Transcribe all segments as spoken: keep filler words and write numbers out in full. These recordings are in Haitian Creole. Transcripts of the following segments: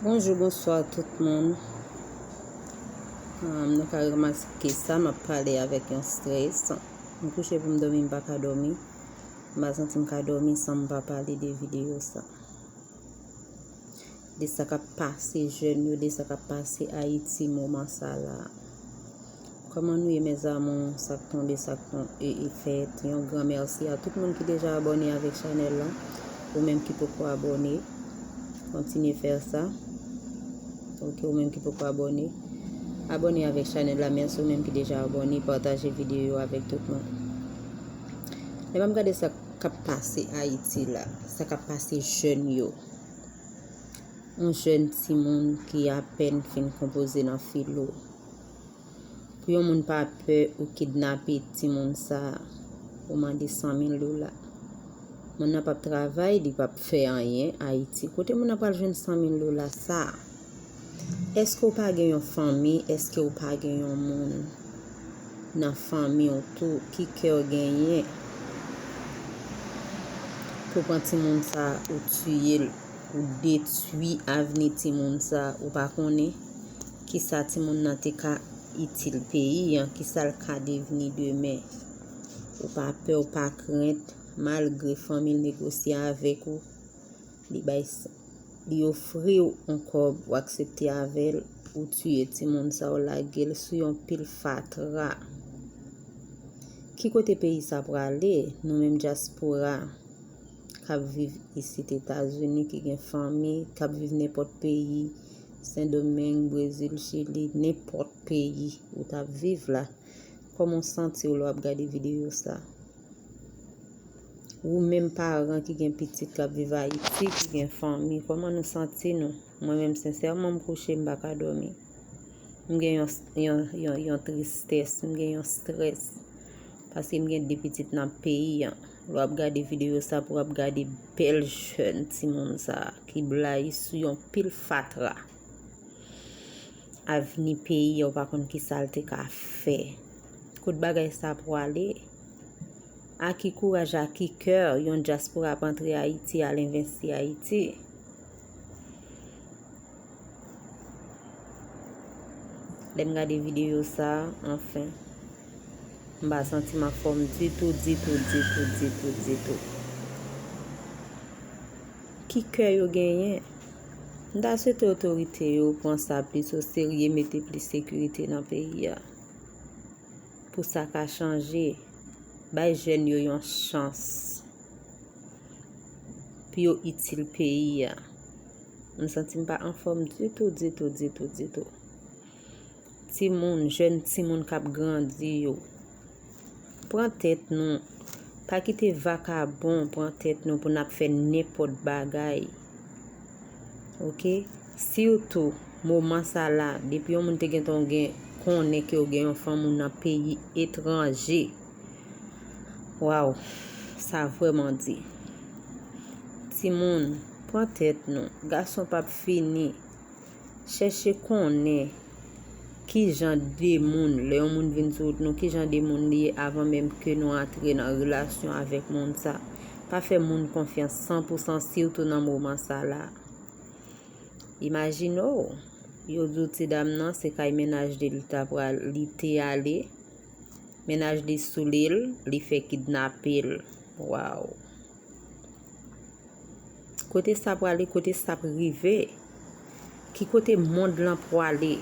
Bonjou, bonswa tout moun. Ahn, nou ka remake sa, m ap pale avèk yon strès. M kouche pou m dòmi, m pa ka dòmi. M pa santi m ka dòmi san m pa pale de videyo sa. De sa k ap pase jèn yo, de sa k ap pase Ayiti moman sa la. Kòman nou ye, mes amours? Sa k tonbe, sa k ton-, e, e fèt. Yon gran mèsi a tout moun ki deja abòne avèk chanèl la. Ou menm ki poko abòne, kontinye fè sa. Ok, ou menm ki poko abòne, abòne avèk chanèl la. Mèsi ou menm ki deja abòne, pataje videyo yo avèk tout moun. Lè m ap gade sa k ap pase Ayiti la, sa k ap pase jèn yo. Yon jèn timoun ki apèn fin konpoze nan filo. Pou yon moun pa pè ou kidnape timoun sa a, ou mande san mil dola. Moun nan p ap travay, li p ap fè anyen Ayiti. Kote moun nan pral jwenn san mil dola sa a? Èske w pa gen yon fanmi? Èske w pa gen yon moun nan fanmi w tou? Ki kè w genyen pou pran timoun sa a, ou tiye l, ou detwi avni timoun sa a? Ou pa konnen kisa timoun nan te ka itil peyi an, kisa l ka devni demen. Ou pa pè, ou pa krent, malgre fanmi l negosye avèk ou, li bay s-, li ofri w yon kòb, ou aksepte avè l, ou tiye timoun sa, ou lage l sou yon pil fatra. Ki kote peyi sa prale? Nou menm dyaspora k ap viv isit Etazini, ki gen fanmi, k ap viv nenpòt peyi, Sendomeng, Brezil, Chili, nenpòt peyi ou t ap viv la. Kòman w santi w lè w ap gade videyo sa? Ou menm paran ki gen pitit k ap viv Ayiti, ki gen fanmi, kòman nou santi nou? Mwen menm, sensèman, m kouche, m pa ka dòmi. M gen yon, yon, yon, yon tristès, m gen yon strès. Paske m gen de pitit nan peyi an. Lè w ap gade videyo sa, pou w ap gade bèl jèn timoun sa ki blayi sou yon pil fatra. Avni peyi an, ou pa konn kisa l te ka fè. Kot bagay sa pwale? A ki kouraj, a ki kè yon dyaspora ap antre Ayiti, al envesti Ayiti? Lè m gade videyo sa, anfen, m pa santi m anfòm ditou, ditou, ditou, ditou, ditou. Ki kè yo genyen? M ta swete otorite yo pran sa plis oserye, mete plis sekirite nan peyi a. Pou sa ka chanje, bay jèn yo yon chans pou yo itil peyi a. M santi m pa anfòm ditou, ditou, ditou, ditou. Timoun, jèn timoun k ap grandi yo, pran tèt nou. Pa kite vakabon pran tèt nou pou n ap fè nenpòt bagay. Ok? Sitou moman sa la, depi yon moun te gentan gen, konnen ke w gen yon fanm ou nan peyi etranje. Waw, sa vrèman di. Timoun, pran tèt nou. Gason p ap fini. Chèche konnen ki jan de moun, lè yon moun vin sou wout nou, ki jan de moun li ye avan menm ke nou antre nan relasyon avèk moun sa. Pa fè moun konfyans san pou san, sitou nan moman sa la. Imajine w, yo di w ti dam nan se kay mennaj li li ta pral, li te ale, mennaj li soule l, li fè kidnape l. Waw. Kote sa prale, kote sa ap rive? Ki kote mond lan prale?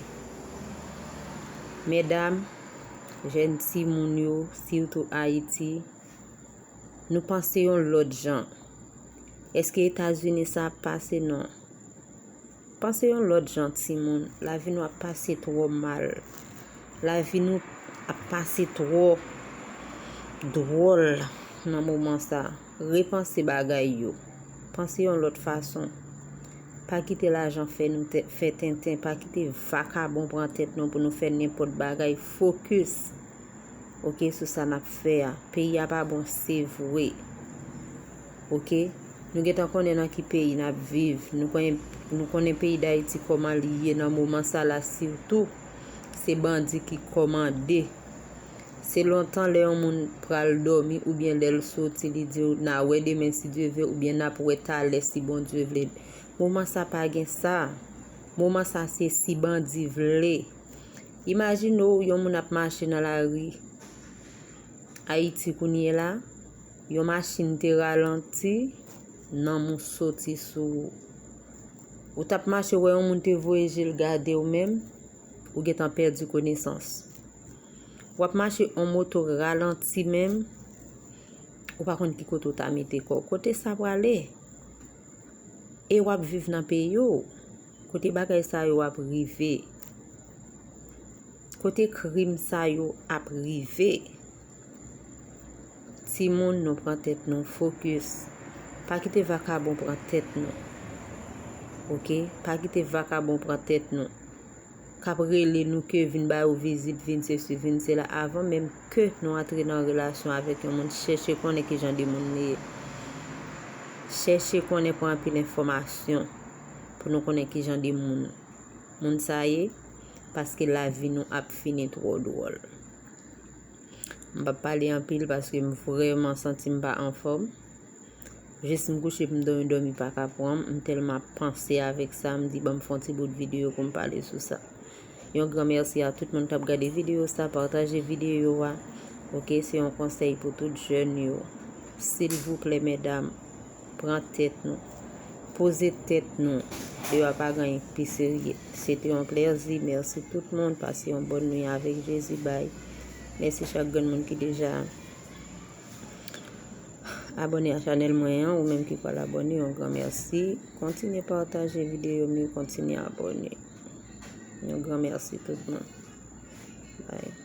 Medam, jèn timoun yo, sitou Ayiti, nou panse yon lòt jan. Èske Etazini sa ap pase? Non. Panse yon lòt jan, timoun. Lavi nou ap pase twò mal. Lavi nou ap pase twò dwòl nan moman sa. Repanse bagay yo. Panse yon lòt fason. Pa kite lajan fè nou tè-, fè tenten. Pa kite vakabon pran tèt nou pou nou fè nenpòt bagay. Fokis. Ok, sou sa n ap fè a. Peyi a pa bon, se vre. Ok? Nou gentan konnen nan ki peyi n ap viv. Nou konnen, nou konnen peyi Dayiti kòman li ye nan moman sa la, sitou se bandi ki kòmande. Se lontan lè yon moun pral dòmi oubyen lè l soti, li di w, "N a wè demen si Dye vle," oubyen, "N ap wè talè si Bondye vle." Moman sa pa gen sa. Moman sa se si bandi vle. Imajine w yon moun ap mache nan lari Ayiti kounye la, yon machin te ralanti, nanm ou soti sou ou. Ou t ap mache, wè yon moun te voye je l gade w menm, ou gentan pèdi konesans. W ap mache, yon moto ralanti menm, ou pa konn ki kote w ta mete kò w. Kote sa prale? E w ap viv nan peyi w, kote bagay sa yo ap rive, kote krim sa yo ap rive. Timoun, nou pran tèt nou, focus. Pa kite vakabon pran tèt nou. Oke? Pa kite vakabon pran tèt nou. K ap rele nou ke vin ba yo vizit, vin sesi, vin sela. Avan menm ke nou antre nan relasyon avèk yon moun, chèche konnen ki jan de moun li ye. Chèche konnen, pran anpil enfòmasyon pou nou konnen ki jan de moun moun sa ye, paske lavi nou ap fini twò dwòl. M p ap pale anpil paske m vrèman santi m pa anfòm. Jis m kouche pou m dòmi, dòmi pa ka pran m. M tèlman ap panse avèk sa, m di ban m fè yon ti bout videyo pou m pale sou sa. Yon gran mèsi a tout moun k ap gade videyo sa, pataje videyo a. Oke, se yon konsèy pou tout jèn yo. Silvouplè, medam, pran tèt nou. Poze tèt nou. Dewa pa gen anyen k pi serye. Se te yon plèzi. Mèsi tout moun. Pase yon bòn nwi avèk Jezi. Bay. Mèsi chak grenn moun ki deja abòne a chanèl mwen an, ou menm ki pral abòne, yon gran mèsi. Kontinye pataje videyo m yo, kontinye abòne. Yon gran mèsi tout moun. Bay.